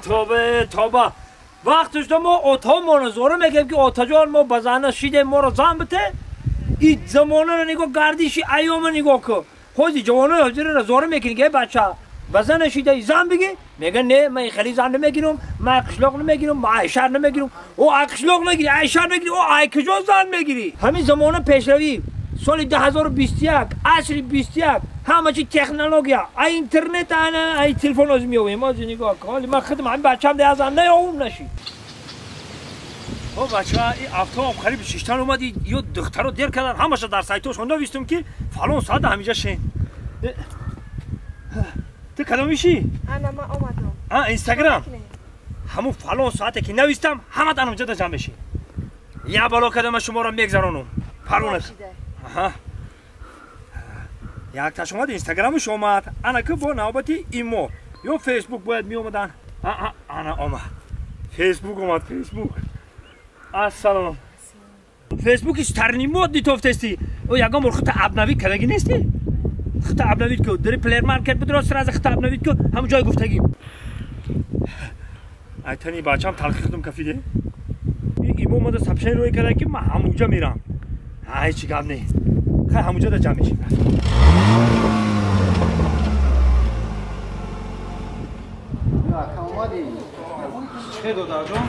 توبه توبه وقتش ما اوتا ما زوره میگم که اوتا جان ما بزنه شیده ما رو زن بده این زمانه رو نگاه گردشی ایام نگاه کن خودی جوانای حاضر رو زوره میکنی که بچه بزنه شیده زن بگی میگه نه من خیلی زن نمیگیرم من قشلاق نمیگیرم من شهر نمیگیرم او قشلاق نگیری شهر نگیری او ای کجا زن میگیری همین زمانه پیشروی سال 2021 عصر 21 همه چی تکنولوژی ای اینترنت انا ای تلفن از میویم از نگاه کن من خودم هم بچه‌م ده از نه اون نشی او بچه این افتاب قریب شیشتن اومدی یو دخترو دیر کردن همش در سایتوش نوشتم که فلان ساعت همینجا شین تو کدوم میشی؟ انا ما اومدم اینستاگرام همون فلان ساعته که نوشتم همه تا اونجا جمع بشی یا بالا کدام شما رو میگذرونم فلان آها یک تاش اومد اینستاگرامش اومد انا که با نوبتی ایمو یا فیسبوک باید می اومدن انا اومد فیسبوک اومد فیسبوک السلام فیسبوک ترنی مود نیتوفتستی او یگام بار خودت ابنوی کردگی نیستی خودت ابنوی کو در پلیر مارکت بدرو سر از خودت ابنوی کو همون جای گفتگی ایتنی بچم تلخی خودم کفیده ایمو اومده سبشن روی کرده که من همونجا میرم هیچ گپ نه خیلی همونجا دا جمع میشیم چه دادر جان؟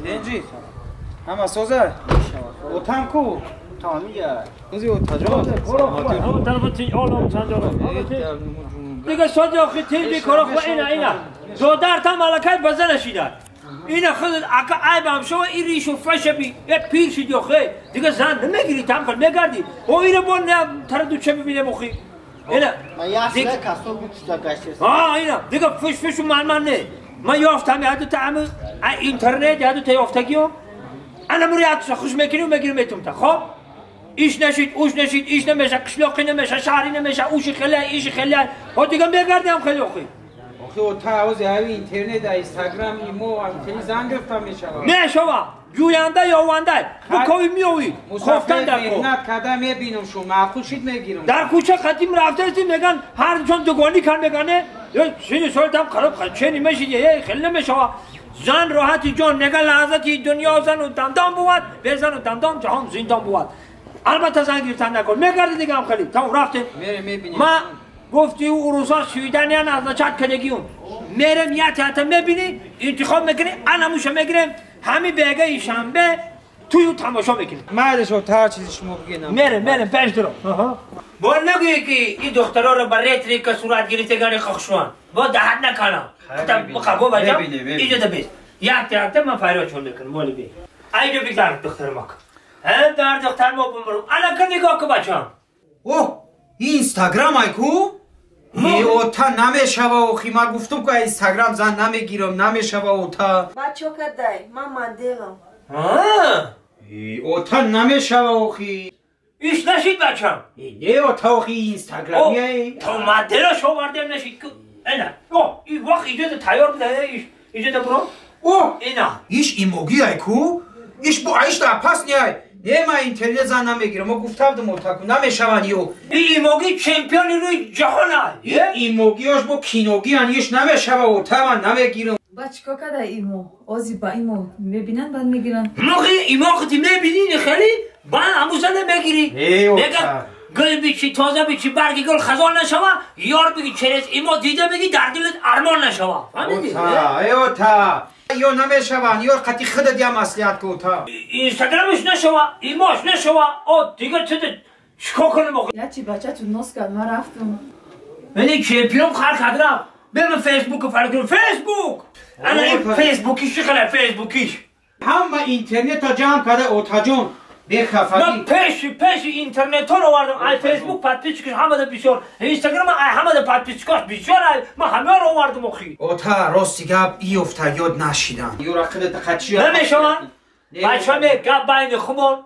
اینجی همه سازه؟ اوتم کو؟ تامیه روزی اوتا جان دیگه سازه آخی تیم بی کارا خو اینه اینه دادر تا ملکت بزنه شیدن اینا خودت اگه عیبم شو این ریش و فش بی یه پیر شدی آخه دیگه زن نمیگیری تام خل میگردی او اینو با نه تر دو چه ببینه مخی اینا من یه اصلا کاسو گوشت گشت آه اینا دیگه فش فش و من من نه من یافتم یه دو تا عمو اینترنت یه دو تا یافتگیام انا مریات خوش میکنی و میگیرم میتونم تا خب ایش نشید اوش نشید ایش نمیشه قشلاقی نمیشه شهری نمیشه اوش خیلی ایش خیلی ها دیگه میگردیم خیلی آخه آخه او تا اوز همی اینترنت اینستاگرام ایمو هم خیلی زن گرفتم میشود میشود جوینده یاونده بکاوی میوی خفتن در کو محنت کده میبینم شو معقول شید میگیرم در کوچه قدیم رفته هستیم میگن هر چون دوگانی کن میگنه سینه سالت هم خراب چه نمیشه یه خیلی نمیشود زن راحتی جان میگن لحظتی دنیا زن و دندان بود به زن و دندان جهان زندان بود البته زن گرفتن نکن میگرده دیگه هم خیلی تا رفتیم ما گفتی او روزا سویدنیان از نچت کدگیون میرم یه تا میبینی انتخاب میکنی انموشو میگیرم همین بگه شنبه توی تماشا میکنی مردش و هر چیزی شما بگینم میرم میرم 5 درو با نگویی که این دخترها رو برای طریق صورت گرفتگان خوشوان با دهت نکنم بخوا بچم اینجا ده بیست یک تا من فریاد میکنم مالی بی اینجا بگذار دختر ما هم در دختر ما بمرم انا که نگاه که بچم اوه اینستاگرام ای کو ای اوتا نمیشوه اوخی من گفتم که اینستاگرام زن نمیگیرم نمیشوه اوتا بچه کردای من مدلم ای اوتا نمیشوه اوخی ایش نشید بچم نه اوتا اوخی اینستاگرامیه تو مدلش آوردم نشید اینا او این وقت ایجاد تیار بوده ایش ایجاد برو او اینا ایش ایموگی ای کو ایش بو ایش دا پس نیای نه من اینترنت زن نمیگیرم ما گفتم دم اوتاکو نمیشون یو این ایموگی چمپیون روی جهان ای ایموگیاش با کینوگی ان ایش نمیشوه اوتا من نمیگیرم با چیکار کرده ایمو اوزی با ایمو میبینن بعد میگیرن موقع ایمو خودی میبینی خیلی بعد همون زن نمیگیری میگم گل بیچی تازه بیچی برگ گل خزان نشوه یار بگی چرز ایمو دیده بگی در دلت ارمان نشوه فهمیدی اوتا ای اوتا یا نمیشوه یا قطی خودت یا مسئولیت کو تا اینستاگرامش نشوه ایماش نشوه او دیگه چه چیکار کنم آخه یا چی بچه‌تون نوس کرد من رفتم من چمپیون خر کردم برم فیسبوک فرق کنم فیسبوک انا این فیسبوکیش خیلی فیسبوکیش همه اینترنت تا جمع کرده اوتا جون بخفگی من پیش اینترنت ها رو آوردم ای فیسبوک پادپیچکش همه ده بسیار اینستاگرام ای همه ده پادپیچکاش بسیار من همه رو آوردم اخی اوتا راستی گپ ای افتا یاد نشیدم یورا خودت قچی نمیشوان بچه می گپ بین خمون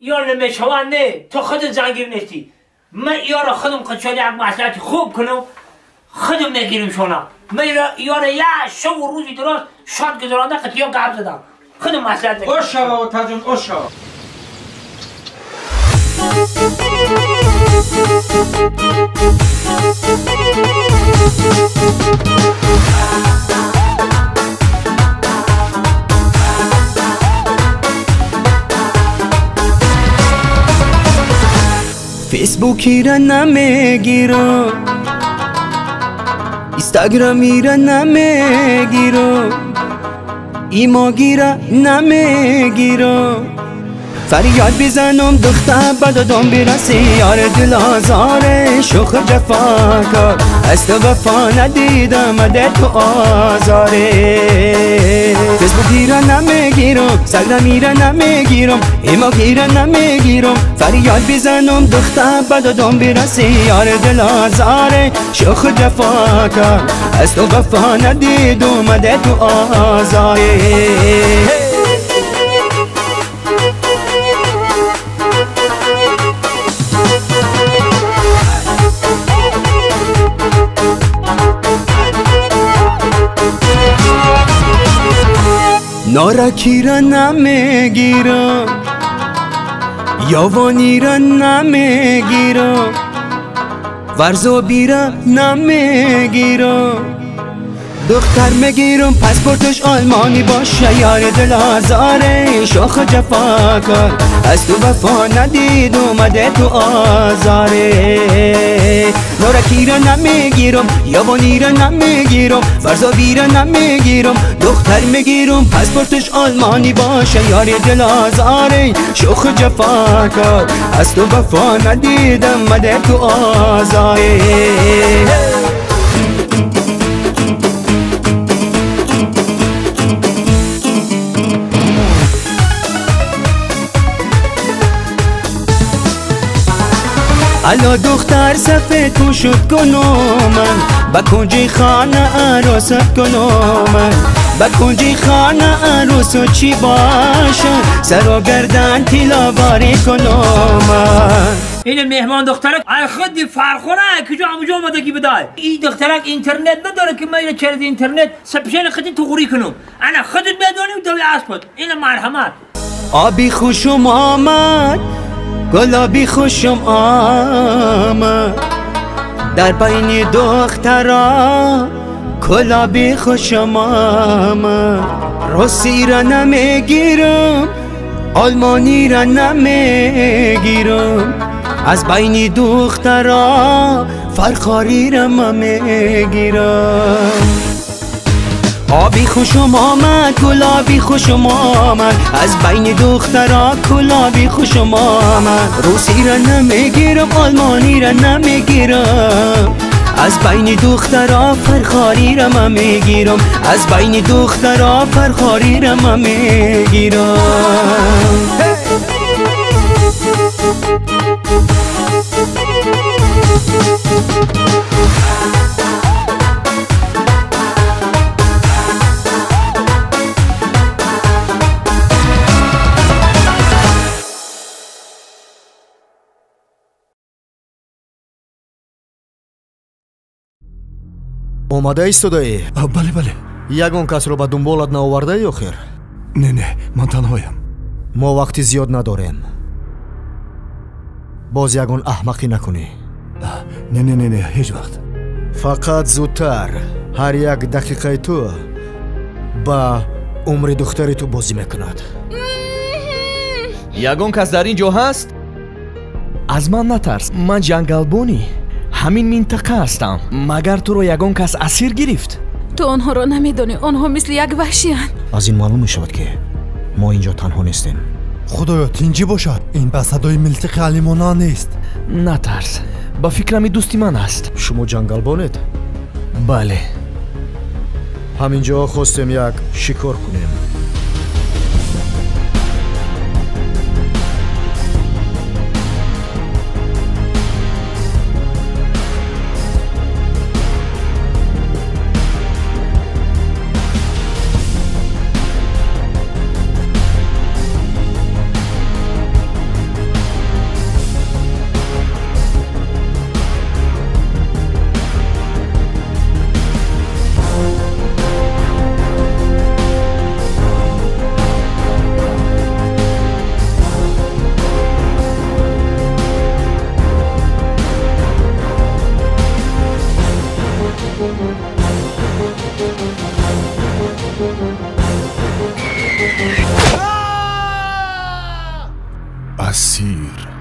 یا نمیشوان نه تو خودت زنگیر نیستی من یارا خودم قچالی یک مسئله خوب کنم خودم میگیرم شونا من یارا یه شب و روزی دراز شاد گذرانده قطعی گپ زدم خودم مسئله اوشا اوتا جون اوشا Thank you. فیسبوکی را نمیگیرم، اینستاگرامی را نمیگیرم، ایماگی را نمیگیرم. فریاد بزنم دختر به دادم برسی، یار دل آزاره شوخ جفاکار، از تو وفا ندیدم ده تو آزاره. فیسبوکی را نمیگیرم، اینستاگرامی را نمیگیرم، ایماگی را نمیگیرم. فریاد بزنم دختر به دادم برسی، یار دل آزاره شوخ جفاکار، از تو وفا ندیدم ده تو آزاره. نارکی را نمیگیرم، یاوانی را نمیگیرم، ورزابی را نمیگیرم. دختر میگیرم پاسپورتش آلمانی باشه، یار دل آزاره شوخ جفاکار، از تو وفا ندید اومده تو آزاره. نارکی را نمیگیرم، یابانی را نمیگیرم، ورزابی را نمیگیرم. دختر میگیرم پاسپورتش آلمانی باشه، یار دل آزاره شوخ جفاکار، از تو وفا ندیدم اومده تو آزاره. الا دختر سفید پوشت کنم من، با کنجی خانه عروست کنم من، با کنجی خانه عروس چی باشه، سر و گردن تیلاواری کنم من. این مهمان دخترک ای خودی فرخونه کجا همونجا اومده کی بدای. این دخترک اینترنت نداره که من اینو چرز اینترنت سپشن خودی تغری کنم. انا خودت بدونی و دوی اسبت. این مرحمت. آبی خوشم آمد، گلابی خوشم آمد، در بین دخترا گلابی خوشم آمد. روسی را نمیگیرم، آلمانی را نمیگیرم، از بین دخترا فرخاری را من میگیرم. آبی خوشم آمد، گلابی خوشم آمد، از بین دخترا گلابی خوشم آمد. روسی را نمیگیرم، آلمانی را نمیگیرم، از بین دخترا فرخاری را من میگیرم، از بین دخترا فرخاری را من میگیرم. омада истодаӣ? Бале, бале. Ягон касро ба дунболат наовардаӣ охир? Не, не, ман танҳоям. Мо вақти зиёд надорем. Боз ягон аҳмақӣ накунӣ. Не, не, не, не, ҳеҷ вақт. Фақат зудтар. Ҳар як дақиқаи ту ба умри духтари ту бозӣ мекунад. Ягон кас дар ин ҷо ҳаст? Аз ман натарс, ман ҷангалбонӣ ҳамин минтақа ҳастам. Магар туро ягон кас асир гирифт? Ту онҳоро намедонӣ, онҳо мисли як ваҳшиянд. Аз ин маълум мешавад, ки мо инҷо танҳо нестем. Худоё, тинҷӣ бошад. Ин ба садои милтиқи алимона нест. Натарс, ба фикрам ин дӯсти ман аст. Шумо ҷангалбонед? Бале. Ҳамин ҷо хостем як шикор кунем. Асир.